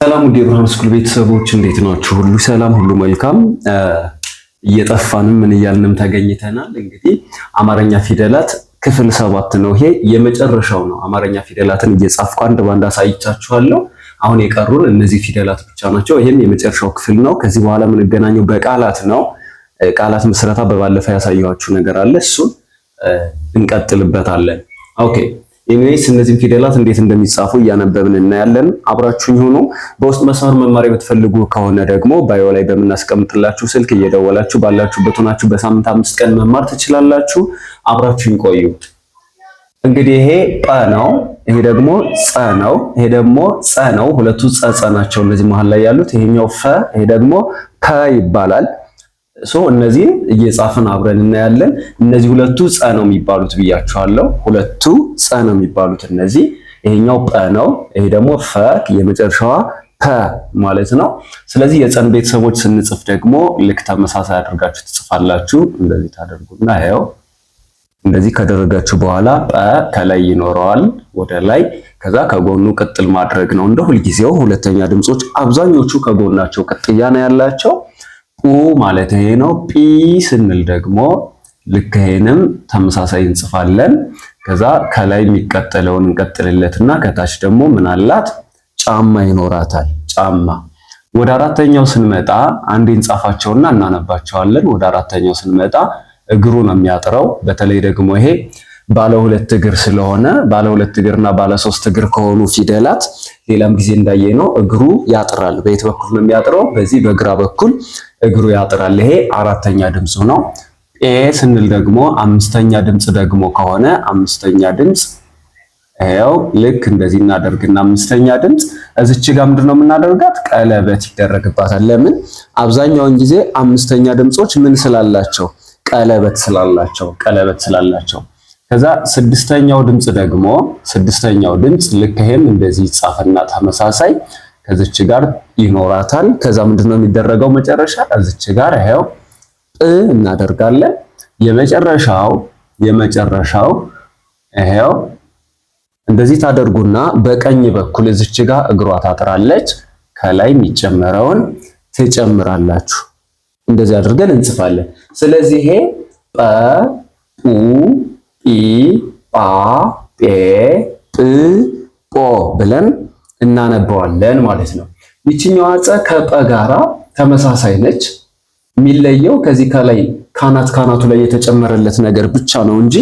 ሰላም ውድ የብርሃን ስኩል ቤተሰቦች እንዴት ናችሁ? ሁሉ ሰላም፣ ሁሉ መልካም። እየጠፋንም ምን እያልንም ተገኝተናል። እንግዲህ አማርኛ ፊደላት ክፍል 7 ነው። ይሄ የመጨረሻው ነው። አማርኛ ፊደላትን እየጻፍኩ አንድ ባንድ አሳይቻችኋለሁ። አሁን የቀሩን እነዚህ ፊደላት ብቻ ናቸው። ይሄም የመጨረሻው ክፍል ነው። ከዚህ በኋላ የምንገናኘው በቃላት ነው። ቃላት ምስረታ በባለፈ ያሳየኋችሁ ነገር አለ። እሱን እንቀጥልበታለን። Okay, anyways እነዚህን ፊደላት እንዴት እንደሚጻፉ እያነበብን እናያለን። አብራችሁኝ ሁኑ። በውስጥ መስመር መማር የምትፈልጉ ከሆነ ደግሞ bio ላይ በምናስቀምጥላችሁ ስልክ እየደወላችሁ ባላችሁበት ሆናችሁ በሳምንት 5 ቀን መማር ትችላላችሁ። አብራችሁኝ ቆዩ። እንግዲህ ይሄ ጰ ነው። ይሄ ደግሞ ጸ ነው። ይሄ ደግሞ ጸ ነው። ሁለቱ ጸ ጸ ናቸው እነዚህ መሃል ላይ ያሉት። ይሄኛው ፈ፣ ይሄ ደግሞ ፐ ይባላል። So እነዚህን እየጻፍን አብረን እናያለን። እነዚህ ሁለቱ ጸ ነው የሚባሉት ብያችኋለሁ። ሁለቱ ጸ ነው የሚባሉት እነዚህ። ይሄኛው ጰ ነው፣ ይሄ ደግሞ ፈ፣ የመጨረሻዋ ፐ ማለት ነው። ስለዚህ የጸን ቤተሰቦች ስንጽፍ ደግሞ ልክ ተመሳሳይ አድርጋችሁ ትጽፋላችሁ። እንደዚህ ታደርጉና ይኸው እንደዚህ ካደረጋችሁ በኋላ ጰ ከላይ ይኖረዋል ወደ ላይ፣ ከዛ ከጎኑ ቅጥል ማድረግ ነው። እንደ ሁልጊዜው ሁለተኛ ድምጾች አብዛኞቹ ከጎናቸው ቅጥያ ነው ያላቸው። ኡ ማለት ይሄ ነው። ጲ ስንል ደግሞ ልክ ይሄንም ተመሳሳይ እንጽፋለን። ከዛ ከላይ የሚቀጠለውን እንቀጥልለትና ከታች ደግሞ ምን አላት? ጫማ ይኖራታል። ጫማ። ወደ አራተኛው ስንመጣ አንዴ እንጻፋቸውና እናነባቸዋለን። ወደ አራተኛው ስንመጣ እግሩ ነው የሚያጥረው። በተለይ ደግሞ ይሄ ባለ ሁለት እግር ስለሆነ ባለ ሁለት እግርና ባለ ሶስት እግር ከሆኑ ፊደላት ሌላም ጊዜ እንዳየነው እግሩ ያጥራል። በየት በኩል ነው የሚያጥረው? በዚህ በግራ በኩል እግሩ ያጥራል። ይሄ አራተኛ ድምፁ ነው። ጴ ስንል ደግሞ አምስተኛ ድምፅ ደግሞ ከሆነ አምስተኛ ድምፅ ይኸው ልክ እንደዚህ እናደርግና አምስተኛ ድምፅ እዚች ጋር ምንድነው የምናደርጋት? ቀለበት ይደረግባታል። ለምን? አብዛኛውን ጊዜ አምስተኛ ድምጾች ምን ስላላቸው? ቀለበት ስላላቸው፣ ቀለበት ስላላቸው። ከዛ ስድስተኛው ድምፅ ደግሞ፣ ስድስተኛው ድምፅ ልክ ይሄም እንደዚህ ይጻፍና ተመሳሳይ ከዚች ጋር ይኖራታል። ከዛ ምንድነው የሚደረገው መጨረሻ እዚች ጋር ይሄው ጥ እናደርጋለን። የመጨረሻው ይሄው እንደዚህ ታደርጉና በቀኝ በኩል እዚች ጋር እግሯ ታጥራለች። ከላይ የሚጨመረውን ትጨምራላችሁ። እንደዚህ አድርገን እንጽፋለን። ስለዚህ ይሄ ጰ፣ ጱ፣ ጲ፣ ጳ፣ ጴ፣ ጵ፣ ጶ ብለን እናነበዋለን ማለት ነው። ይችኛዋ ጸ ከጰ ጋራ ተመሳሳይ ነች። የሚለየው ከዚህ ከላይ ካናት ካናቱ ላይ የተጨመረለት ነገር ብቻ ነው እንጂ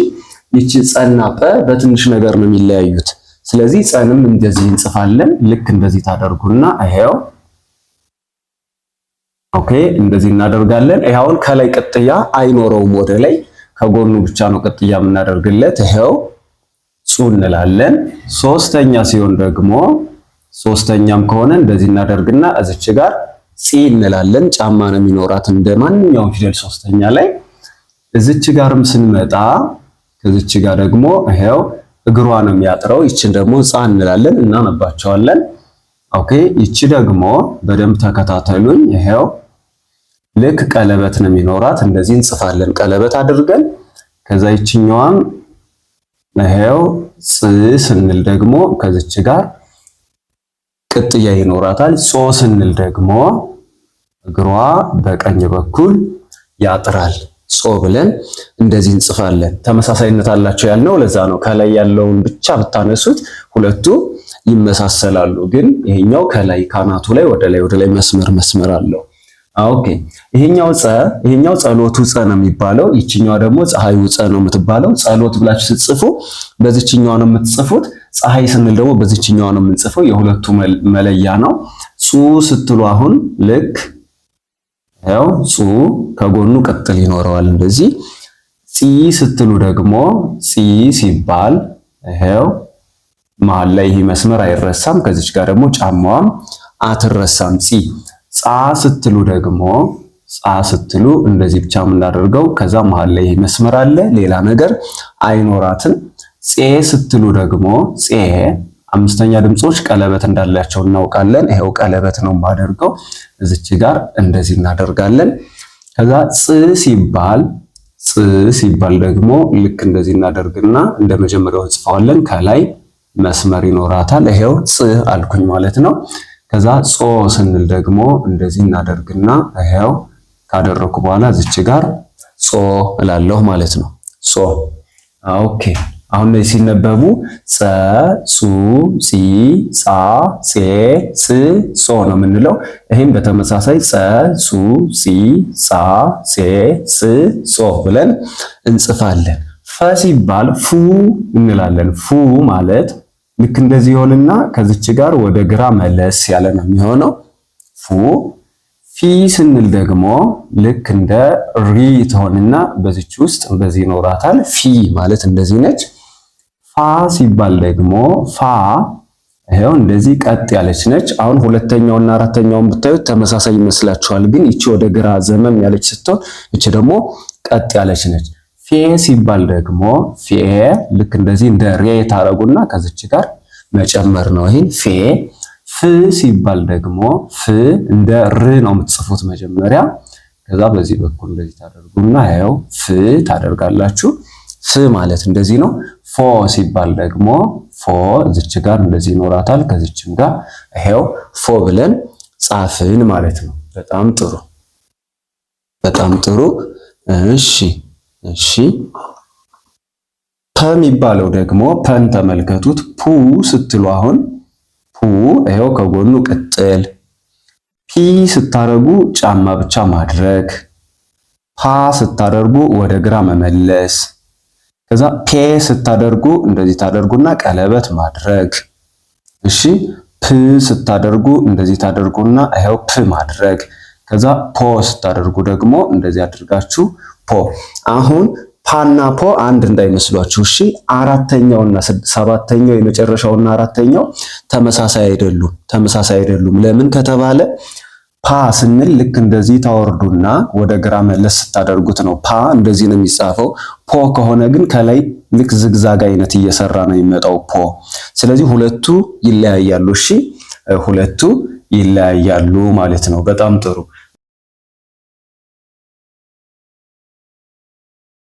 ይቺ ጸና ጰ በትንሽ ነገር ነው የሚለያዩት። ስለዚህ ጸንም እንደዚህ እንጽፋለን። ልክ እንደዚህ ታደርጉና ይሄው okay፣ እንደዚህ እናደርጋለን። ይሄውን ከላይ ቅጥያ አይኖረውም፣ ወደ ላይ ከጎኑ ብቻ ነው ቅጥያ የምናደርግለት። ይሄው ጹ እንላለን። ሶስተኛ ሲሆን ደግሞ ሶስተኛም ከሆነ እንደዚህ እናደርግና እዚች ጋር ጺ እንላለን። ጫማ ነው የሚኖራት እንደ ማንኛውም ፊደል ሶስተኛ ላይ። እዚች ጋርም ስንመጣ ከዚች ጋር ደግሞ ይሄው እግሯ ነው የሚያጥረው። ይችን ደግሞ ጻ እንላለን፣ እናነባቸዋለን። Okay፣ ይቺ ደግሞ በደንብ ተከታተሉኝ። ይሄው ልክ ቀለበት ነው የሚኖራት፣ እንደዚህ እንጽፋለን ቀለበት አድርገን። ከዛ ይችኛዋም ይሄው ጽ ስንል ደግሞ ከዚች ጋር ቅጥያ ይኖራታል። ጾ ስንል ደግሞ እግሯ በቀኝ በኩል ያጥራል። ጾ ብለን እንደዚህ እንጽፋለን። ተመሳሳይነት አላቸው ያልነው ለዛ ነው። ከላይ ያለውን ብቻ ብታነሱት ሁለቱ ይመሳሰላሉ። ግን ይሄኛው ከላይ ካናቱ ላይ ወደ ላይ ወደ ላይ መስመር መስመር አለው። Okay፣ ይሄኛው ጸ፣ ይሄኛው ጸሎቱ ጸ ነው የሚባለው። ይችኛዋ ደግሞ ፀሐዩ ጸ ነው የምትባለው። ጸሎት ብላችሁ ስትጽፉ በዚችኛዋ ነው የምትጽፉት። ፀሐይ ስንል ደግሞ በዚችኛዋ ነው የምንጽፈው። የሁለቱ መለያ ነው። ጹ ስትሉ አሁን ልክ ያው ጹ ከጎኑ ቅጥል ይኖረዋል እንደዚህ። ጺ ስትሉ ደግሞ ጺ ሲባል ይሄው መሃል ላይ ይሄ መስመር አይረሳም። ከዚች ጋር ደግሞ ጫማዋም አትረሳም። ጺ። ጻ ስትሉ ደግሞ ጻ ስትሉ እንደዚህ ብቻ የምናደርገው ከዛ መሃል ላይ ይሄ መስመር አለ፣ ሌላ ነገር አይኖራትም። ጼ ስትሉ ደግሞ ጼ አምስተኛ ድምጾች ቀለበት እንዳላቸው እናውቃለን። ይሄው ቀለበት ነው የማደርገው እዚች ጋር እንደዚህ እናደርጋለን። ከዛ ጽ ሲባል፣ ጽ ሲባል ደግሞ ልክ እንደዚህ እናደርግና እንደ መጀመሪያው እንጽፈዋለን። ከላይ መስመር ይኖራታል። ይሄው ጽ አልኩኝ ማለት ነው። ከዛ ጾ ስንል ደግሞ እንደዚህ እናደርግና ይኸው ካደረኩ በኋላ እዚች ጋር ጾ እላለሁ ማለት ነው። ጾ okay። አሁን እነዚህ ሲነበቡ ጸ፣ ጹ፣ ጺ፣ ጻ፣ ጼ፣ ጽ፣ ጾ ነው የምንለው። ይህም በተመሳሳይ ጸ፣ ጹ፣ ጺ፣ ጻ፣ ጼ፣ ጽ፣ ጾ ብለን እንጽፋለን። ፈ ሲባል ፉ እንላለን። ፉ ማለት ልክ እንደዚህ ይሆንና ከዚች ጋር ወደ ግራ መለስ ያለ ነው የሚሆነው ፉ። ፊ ስንል ደግሞ ልክ እንደ ሪ ትሆንና በዚች ውስጥ እንደዚህ ይኖራታል። ፊ ማለት እንደዚህ ነች። ፋ ሲባል ደግሞ ፋ ይሄው እንደዚህ ቀጥ ያለች ነች። አሁን ሁለተኛውና አራተኛውን ብታዩት ተመሳሳይ ይመስላችኋል፣ ግን ይቺ ወደ ግራ ዘመም ያለች ስትሆን ይቺ ደግሞ ቀጥ ያለች ነች። ፌ ሲባል ደግሞ ፌ ልክ እንደዚህ እንደ ሬ ታረጉና ከዚች ጋር መጨመር ነው። ይሄን ፌ። ፍ ሲባል ደግሞ ፍ እንደ ር ነው የምትጽፉት መጀመሪያ። ከዛ በዚህ በኩል እንደዚህ ታደርጉና ይኸው ፍ ታደርጋላችሁ። ፍ ማለት እንደዚህ ነው። ፎ ሲባል ደግሞ ፎ እዚች ጋር እንደዚህ ይኖራታል። ከዚችም ጋር ይኸው ፎ ብለን ጻፍን ማለት ነው። በጣም ጥሩ፣ በጣም ጥሩ። እሺ፣ እሺ። ፐ የሚባለው ደግሞ ፐን ተመልከቱት። ፑ ስትሉ አሁን ፑ ይኸው ከጎኑ ቅጥል፣ ፒ ስታደርጉ ጫማ ብቻ ማድረግ፣ ፓ ስታደርጉ ወደ ግራ መመለስ፣ ከዛ ፔ ስታደርጉ እንደዚህ ታደርጉና ቀለበት ማድረግ። እሺ ፕ ስታደርጉ እንደዚህ ታደርጉና ይኸው ፕ ማድረግ። ከዛ ፖ ስታደርጉ ደግሞ እንደዚህ አድርጋችሁ ፖ። አሁን ፓና ፖ አንድ እንዳይመስሏችሁ እሺ። አራተኛውና ሰባተኛው የመጨረሻውና አራተኛው ተመሳሳይ አይደሉም። ተመሳሳይ አይደሉም። ለምን ከተባለ ፓ ስንል ልክ እንደዚህ ታወርዱና ወደ ግራ መለስ ስታደርጉት ነው። ፓ እንደዚህ ነው የሚጻፈው። ፖ ከሆነ ግን ከላይ ልክ zigzag አይነት እየሰራ ነው የሚመጣው ፖ። ስለዚህ ሁለቱ ይለያያሉ። እሺ ሁለቱ ይለያያሉ ማለት ነው። በጣም ጥሩ።